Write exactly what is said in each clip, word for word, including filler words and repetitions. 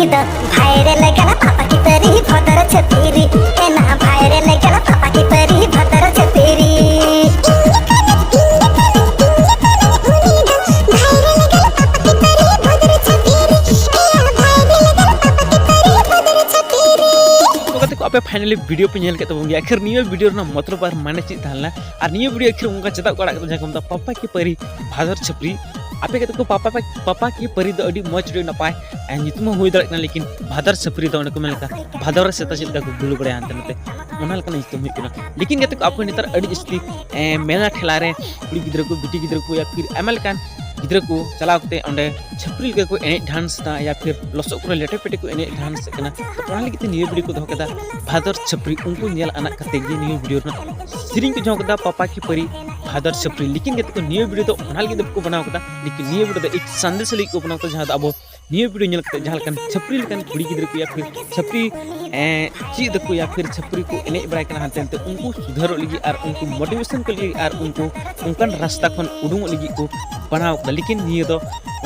ᱫᱚ ᱵᱷᱟᱭᱨᱮᱞ ᱠᱟᱱᱟ ᱯᱟᱯᱟ ᱠᱤ ᱯᱟᱹᱨᱤ ᱵᱷᱚᱫᱚᱨ ᱪᱷᱟᱹᱯᱤᱨᱤ᱾ ᱮᱱᱟ ᱵᱷᱟᱭᱨᱮᱞ ᱠᱟᱱᱟ ᱯᱟᱯᱟ ᱠᱤ ᱯᱟᱹᱨᱤ ᱵᱷᱚᱫᱚᱨ ᱪᱷᱟᱹᱯᱤᱨᱤ᱾ ᱩᱱᱤ ᱫᱚ ᱵᱷᱟᱭᱨᱮᱞ ᱠᱟᱱᱟ ᱯᱟᱯᱟ ᱠᱤ ᱯᱟᱹᱨᱤ ᱵᱷᱚᱫᱚᱨ ᱪᱷᱟᱹᱯᱤᱨᱤ᱾ ᱮᱱᱟ ᱵᱷᱟᱭᱨᱮᱞ ᱠᱟᱱᱟ ᱯᱟᱯᱟ ᱠᱤ ᱯᱟᱹᱨᱤ ᱵᱷᱚᱫᱚᱨ ᱪᱷᱟᱹᱯᱤᱨᱤ᱾ ᱛᱚ ᱜᱟᱛᱮ ᱠᱚ, ᱟᱯᱮ finally video ᱯᱮ ᱧᱮᱞ ᱠᱮᱫ ᱛᱟᱵᱚᱱ ᱜᱮᱭᱟ᱾ ᱟᱹᱠᱷᱤᱨ ᱱᱤᱭᱟᱹ video ᱨᱮᱱᱟᱜ ᱢᱚᱛᱞᱚᱵ ᱟᱨ ᱢᱟᱱᱮ ᱪᱮᱫ ᱛᱟᱦᱮᱸ ᱞᱮᱱᱟ, ᱟᱨ ᱱᱤᱭᱟᱹ video ᱟᱹᱠᱷᱤᱨ ᱚᱱᱠᱟ ᱪᱮᱫᱟᱜ ᱠᱚ ᱟᱲᱟᱜ ᱠᱮᱫᱟ, ᱡᱟᱦᱟᱸ ᱠᱚ ᱢᱮᱛᱟᱜᱼᱟ ᱯᱟᱯᱟ ᱠᱤ ᱯᱟᱹᱨᱤ ᱵᱷᱟᱫᱚᱨ ᱪᱷᱟᱹᱯᱨᱤ᱾ ᱟᱯᱮ ᱜᱟᱛᱮ ᱠᱚ, ᱯᱟᱯᱟ, ᱯᱟᱯᱟ ᱠᱤ ᱯᱟᱹᱨᱤ ᱫᱚ ᱟᱹᱰᱤ ᱢᱚᱡᱽ, ᱟᱹᱰᱤ ᱱᱟᱯᱟᱭ, ᱟᱨ ᱧᱩᱛᱩᱢ ᱦᱚᱸ ᱦᱩᱭ ᱫᱟᱲᱮᱭᱟᱜ ᱠᱟᱱᱟ, ᱞᱮᱠᱤᱱ ᱵᱷᱟᱫᱚᱨ ᱪᱷᱟᱹᱯᱨᱤ ᱫᱚ ᱚᱸᱰᱮ ᱠᱚ ᱢᱮᱱ ᱞᱮᱠᱟ ᱵᱷᱟᱫᱚᱨ ᱨᱮ ᱥᱮᱛᱟ ᱪᱮᱫ ᱞᱮᱠᱟ ᱠᱚ ᱜᱩᱞᱩ ᱵᱟᱲᱟᱭᱟ ᱦᱟᱱᱛᱮ ᱱᱟᱛᱮ, ᱚᱱᱟ ᱞᱮᱠᱟᱱᱟᱜ ᱧᱩᱛᱩᱢ ᱦᱩᱭᱩᱜ ᱠᱟᱱᱟ᱾ ᱞᱮᱠᱤᱱ ᱜᱟᱛᱮ ᱠᱚ, ᱟᱯᱮ ᱱᱮᱛᱟᱨ ᱟᱹᱰᱤ ᱡᱟᱹᱥᱛᱤ, ᱮ, ᱢᱮᱞᱟ ᱴᱷᱮᱞᱟ ᱨᱮ ᱠᱩᱲᱤ ᱜᱤᱫᱽᱨᱟᱹ ᱠᱚ, ᱵᱤᱴᱤ ᱜᱤᱫᱽᱨᱟᱹ ᱠᱚ, ᱭᱟ ᱯᱷᱤᱨ ᱟᱭᱢᱟ ᱞᱮᱠᱟᱱ ᱜᱤᱫᱽᱨᱟᱹ ᱠᱚ ᱪᱟᱞᱟᱣ ᱠᱟᱛᱮ ᱚᱸᱰᱮ ᱪᱷᱟᱹᱯᱨᱤ ᱞᱮᱠᱟ ᱠᱚ ᱮᱱᱮᱡ dance ᱮᱫᱟ, ᱭᱟ ᱯᱷᱤᱨ ᱞᱚᱥᱚᱫ ᱠᱚᱨᱮ ᱞᱮᱴᱮ ᱯᱮᱴᱮ ᱠᱚ ᱮᱱᱮᱡ dance ᱮᱫ ᱠᱟᱱᱟ᱾ ᱛᱚ ᱚᱱᱟ ᱞᱟᱹᱜᱤᱫ ᱛᱮ ᱱᱤᱭᱟᱹ video ᱠᱚ ᱫᱚᱦᱚ ᱠᱮᱫᱟ, ᱵᱷᱟᱫᱚᱨ ᱪᱷᱟᱹᱯᱨᱤ᱾ ᱩᱱᱠᱩ ᱧᱮᱞ ᱟᱱᱟᱜ ᱠᱟᱛᱮ ᱜᱮ ᱱᱤᱭᱟᱹ video ᱨᱮᱱᱟᱜ ᱥᱮᱨᱮᱧ ᱠᱚ ᱡᱚᱦᱚ ᱠᱮᱫᱟ, ᱯᱟᱯᱟ ᱠᱤ ᱯᱟᱹᱨᱤ ᱵᱷᱟᱫᱚᱨ ᱪᱷᱟᱹᱯᱨᱤ᱾ ᱞᱮᱠᱤᱱ ᱜᱟᱛᱮ ᱠᱚ, ᱱᱤᱭᱟᱹ video ᱫᱚ ᱚᱱᱟ ᱞᱟᱹᱜᱤᱫ ᱫᱚ ᱵᱟᱠᱚ ᱵᱮᱱᱟᱣ ᱠᱟᱫᱟ, ᱞᱮᱠᱤᱱ ᱱᱤᱭᱟᱹ video ᱫᱚ ᱮᱠ ᱥᱟᱸᱫᱮᱥ ᱞᱟᱹᱜᱤᱫ ᱠᱚ ᱵᱮᱱᱟᱣ ᱠᱟᱫᱟ, ᱡᱟᱦᱟᱸ ᱫᱚ ᱟᱵᱚ ᱱᱤᱭᱟᱹ video ᱧᱮᱞ ᱠᱟᱛᱮ ᱡᱟᱦᱟᱸ ᱞᱮᱠᱟᱱ ᱪᱷᱟᱹᱯᱨᱤ ᱞᱮᱠᱟᱱ ᱠᱩᱲᱤ ᱜᱤᱫᱽᱨᱟᱹ ᱠᱚ ᱭᱟ ᱯᱷᱤᱨ ᱪᱷᱟᱹᱯᱨᱤ, ᱮᱸ, ᱪᱮᱫ ᱫᱟᱠᱚ ᱭᱟ ᱯᱷᱤᱨ ᱪᱷᱟᱹᱯᱨᱤ ᱠᱚ ᱮᱱᱮᱡ ᱵᱟᱲᱟᱭ ᱠᱟᱱᱟ ᱦᱟᱱᱛᱮ ᱱᱟᱛᱮ, ᱩᱱᱠᱩ ᱥᱩᱫᱷᱟᱹᱨᱚᱜ ᱞᱟᱹᱜᱤᱫ ᱟᱨ ᱩᱱᱠᱩ motivation ᱠᱚ ᱞᱟᱹᱜᱤᱫ ᱟᱨ ᱩᱱᱠᱩ ᱚᱱᱠᱟᱱ ᱨᱟᱥᱛᱟ ᱠᱷᱚᱱ ᱩᱰᱩᱝᱚᱜ ᱞᱟᱹᱜᱤᱫ ᱠᱚ ᱵᱮᱱᱟᱣ ᱠᱟᱫᱟ᱾ ᱞᱮᱠᱤᱱ ᱱᱤᱭᱟᱹ ᱫᱚ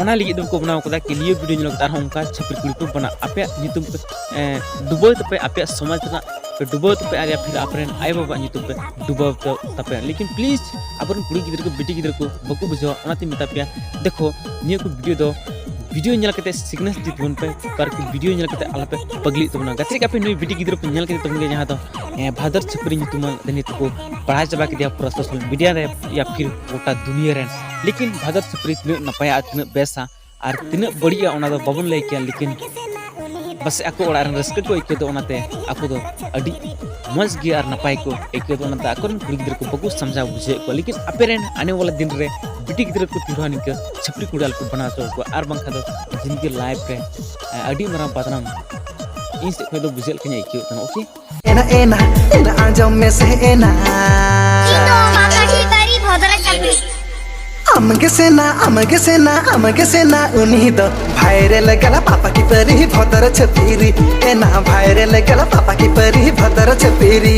ᱚᱱᱟ ᱞᱟᱹᱜᱤᱫ ᱫᱚ ᱵᱟᱠᱚ ᱵᱮᱱᱟᱣ ᱠᱟᱫᱟ ᱠᱤ ᱱᱤᱭᱟᱹ video ᱧᱮᱞ ᱠᱟᱛᱮ ᱟᱨᱦᱚᱸ ᱚᱱᱠᱟ ᱪᱷᱟᱹᱯᱨᱤ ᱠᱩᱲᱤ ᱠᱚ ᱵᱮᱱᱟᱜ, ᱟᱯᱮᱭᱟᱜ ᱧᱩᱛᱩᱢ ᱯᱮ, ᱮᱸ, ᱰᱩᱵᱟᱹᱣ ᱛᱟᱯᱮ, ᱟᱯᱮᱭᱟᱜ ᱥᱚᱢᱟᱡᱽ ᱨᱮᱱᱟᱜ ᱯᱮ ᱰᱩᱵᱟᱹᱣ ᱛᱟᱯᱮ, ᱟᱨ ᱭᱟ ᱯᱷᱤᱨ ᱟᱯᱮ ᱨᱮᱱ ᱟᱭᱳ ᱵᱟᱵᱟᱣᱟᱜ ᱧᱩᱛᱩᱢ ᱯᱮ ᱰᱩᱵᱟᱹᱣ ᱛᱟ-, ᱛᱟᱯᱮ᱾ ᱞᱮᱠᱤᱱ please ᱟᱵᱚᱨᱮᱱ ᱠᱩᱲᱤ ᱜᱤᱫᱽᱨᱟᱹ ᱠᱚ, ᱵᱤᱴᱤ ᱜᱤᱫᱽᱨᱟᱹ ᱠᱚ ᱵᱟᱠᱚ ᱵᱩᱡᱷᱟᱹᱣᱟ, ᱚᱱᱟᱛᱮᱧ ᱢᱮᱛᱟ ᱯᱮᱭᱟ, ᱫᱮᱠᱷᱚ ᱱᱤᱭᱟᱹ ᱠᱚ video ᱫᱚ video ᱧᱮᱞ ᱠᱟᱛᱮ ᱥᱤᱠᱷᱱᱟᱹᱛ ᱤᱫᱤ ᱛᱟᱵᱚᱱ ᱯᱮ, ᱠᱟᱨᱠᱤ video ᱧᱮᱞ ᱠᱟᱛᱮ ᱟᱞᱚᱯᱮ ᱯᱟᱜᱽᱞᱤᱜ ᱛᱟᱵᱚᱱᱟ᱾ ᱜᱟᱛᱮ ᱠᱚ, ᱟᱯᱮ ᱱᱩᱭ ᱵᱤᱴᱤ ᱜᱤᱫᱽᱨᱟᱹ ᱯᱮ ᱧᱮᱞ ᱠᱮᱫᱮ ᱛᱟᱵᱚᱱ ᱜᱮᱭᱟ, ᱡᱟᱦᱟᱸ ᱫᱚ, ᱮᱸ, ᱵᱷᱟᱫᱚᱨ ᱪᱷᱟᱹᱯᱨᱤ ᱧᱩᱛᱩᱢᱟᱱ ᱱᱤᱛ ᱠᱚ ᱵᱟᱲᱟᱭ ᱪᱟᱵᱟ ᱠᱮᱫᱮᱭᱟ ᱯᱩᱨᱟᱹ social media ᱨᱮ ᱭᱟ ᱯᱷᱤᱨ ᱜᱚᱴᱟ ᱫᱩᱱᱤᱭᱟᱹ ᱨᱮᱱ᱾ ᱞᱮᱠᱤᱱ ᱵᱷᱟᱫᱚᱨ ᱪᱷᱟᱹᱯᱨᱤ ᱛᱤᱱᱟᱹᱜ ᱱᱟᱯᱟᱭᱟ ᱟᱨ ᱛᱤᱱᱟᱹᱜ ᱵᱮᱥᱟ ᱟᱨ ᱛᱤᱱᱟᱹᱜ ᱵᱟᱹᱲᱤᱡᱼᱟ, ᱚᱱᱟ ᱫᱚ ᱵᱟᱵᱚᱱ ᱞᱟᱹᱭ ᱠᱮᱭᱟ, ᱞᱮᱠᱤᱱ ᱵᱟᱥᱮ ᱟᱠᱚ ᱚᱲᱟᱜ ᱨᱮᱱ ᱨᱟᱹᱥᱠᱟᱹ ᱠᱚ ᱟᱹᱭᱠᱟᱹᱣ ᱫᱟ, ᱚᱱᱟᱛᱮ ᱟᱠᱚ ᱫᱚ ᱟᱹᱰᱤ ᱢᱚᱡᱽ ᱜᱮ ᱟᱨ ᱱᱟᱯᱟᱭ ᱠᱚ ᱟᱹᱭᱠᱟᱹᱣ ᱫᱟ, ᱚᱱᱟᱛᱮ ᱟᱠᱚᱨᱮᱱ ᱠᱩᱲᱤ ᱜᱤᱫᱽᱨᱟᱹ ᱠᱚ ᱵᱟᱠᱚ ᱥᱟᱢᱡᱷᱟᱣ ᱵᱩᱡᱷᱟᱹᱣᱮᱫ ᱠᱚᱣᱟ᱾ ᱞᱮᱠᱤᱱ ᱟᱯᱮ ᱨᱮᱱ ᱟᱱᱮ ᱣᱟᱞᱟ ᱫᱤᱱ ᱨᱮ ᱵᱤᱴᱤ ᱜᱤᱫᱽᱨᱟᱹ ᱠᱚ ᱛᱤᱨᱦᱟ ᱱᱤᱝᱠᱟᱹ ᱪᱷᱟᱹᱯᱨᱤ ᱠᱩᱲᱤ ᱟᱞᱚ ᱠᱚ ᱵᱮᱱᱟᱣ ᱦᱚᱪᱚ ᱠᱚᱣᱟ, ᱟᱨ ᱵᱟᱝᱠᱷᱟᱱ ᱫᱚ ᱡᱤᱱᱫᱜᱤ life ᱨᱮ, ᱮ, ᱟᱹᱰᱤ ᱢᱟᱨᱟᱝ ᱵᱟᱫᱱᱟᱢ ᱤᱧ ᱥᱮᱫ ᱠᱷᱚᱱ ᱫᱚ ᱵᱩᱡᱷᱟᱹᱜ ᱞᱮᱠᱟᱧ ᱟᱹᱭᱠᱟᱹᱣᱮᱫ ᱠᱟᱱᱟ᱾ OK, ᱮᱱᱟ, ᱮᱱᱟ, ᱮᱱᱟ, ᱟᱸᱡᱚᱢ ᱢᱮᱥᱮ, ᱮᱱᱟ᱾ ᱤᱧ ᱫᱚ ᱢᱟᱢᱟ ᱴᱷᱮᱱ ᱵᱟᱹᱨᱤ ᱵᱷᱚᱫᱨᱚ ᱪᱟᱹᱠᱨᱤ᱾ ᱟᱢ ᱜᱮ ᱥᱮᱱᱟ, ᱟᱢ ᱜᱮ ᱥᱮᱱᱟ, ᱟᱢ ᱜᱮ ᱥᱮᱱᱟ, ᱩᱱᱤ ᱫᱚ ᱵᱷᱟᱭᱨᱮᱞ ᱜᱟᱞᱟ ᱯᱟᱯᱟ ᱠᱤ ᱯᱟᱹᱨᱤ ᱵᱷᱚᱫᱨᱚ ᱪᱷᱟᱹᱯᱤᱨᱤ᱾ ᱮᱱᱟ ᱵᱷᱟᱭᱨᱮᱞ ᱜᱟᱞᱟ ᱯᱟᱯᱟ ᱠᱤ ᱯᱟᱹᱨᱤ ᱵᱷᱚᱫᱨᱚ ᱪᱷᱟᱹᱯᱤᱨᱤ᱾